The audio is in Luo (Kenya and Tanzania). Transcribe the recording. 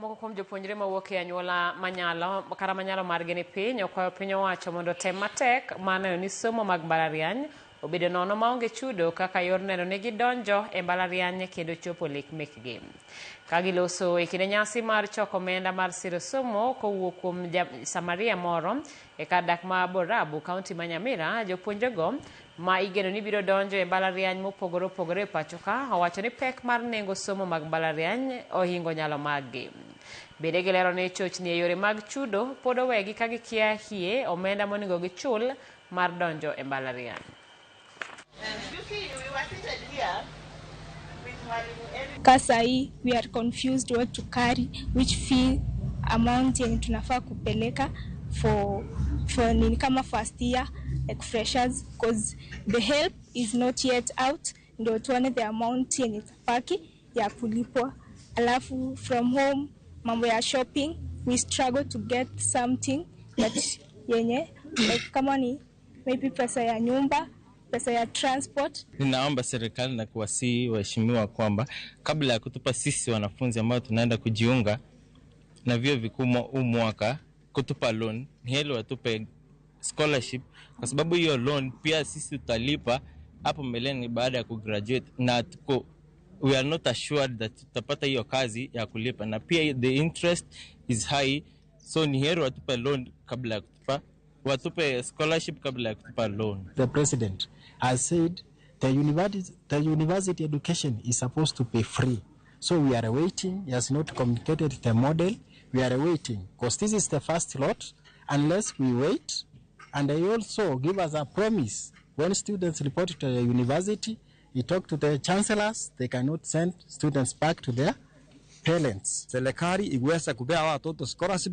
Moko kuom jopuonjre mawuok e anyuola manyalo kata manyalo margi ni piny okwayo piny owacho mondo otem matek mar neno ni somo mag mbalariany obedo nono maonge chudo kaka yor neno ni gidonjo e mbalariany kendo chopo lek mekgi. Ka giloso e kinde nyasi mar choko omenda mar siro somo kowuok kuom ja Samaria moro e kar dak ma Borabu, kaunti ma Nyamira, jopuonjrego ma igeno ni biro donjo e mbalariany mopogore opogore e pacho ka owacho ni pek mar nengo somo mag mbalariany ohingo nyalo maggi. Bende gilero ni chochni e yore mag chudo pod owegi ka gikia hie omenda monego gichul mar donjo e mbalariany. Ka sahi we are confused what to carry, which fee amount yenye tunafaa kupeleka for nini kama first year, like freshers, 'cause the help is not yet out, ndio tuone the amount yenye itabaki ya kulipwa. Alafu from home, mambo ya shopping, we struggle to get something that yenye, like kama ni maybe pesa ya nyumba, pesa ya transport. Ninaomba serikali na kuwasihi waheshimiwa kwamba kabla ya kutupa sisi wanafunzi ambao tunaenda kujiunga na vyuo vikuu huu mwaka kutupa loan, ni heri watupe scholarship, kwa sababu hiyo loan pia sisi tutalipa hapo mbeleni baada ya kugraduate, na tuko we are not assured that tutapata hiyo kazi ya kulipa, na pia the interest is high, so ni heri watupe loan kabla ya kutupa, watupe scholarship kabla ya kutupa loan. The president has said the university education is supposed to be free. So we are waiting. He has not communicated the model. We are waiting because this is the first lot. Unless we wait, and they also give us a promise when students report to the university, he talk to the chancellors, they cannot send students back to their parents. Serikali iweze kupea watoto scholarship.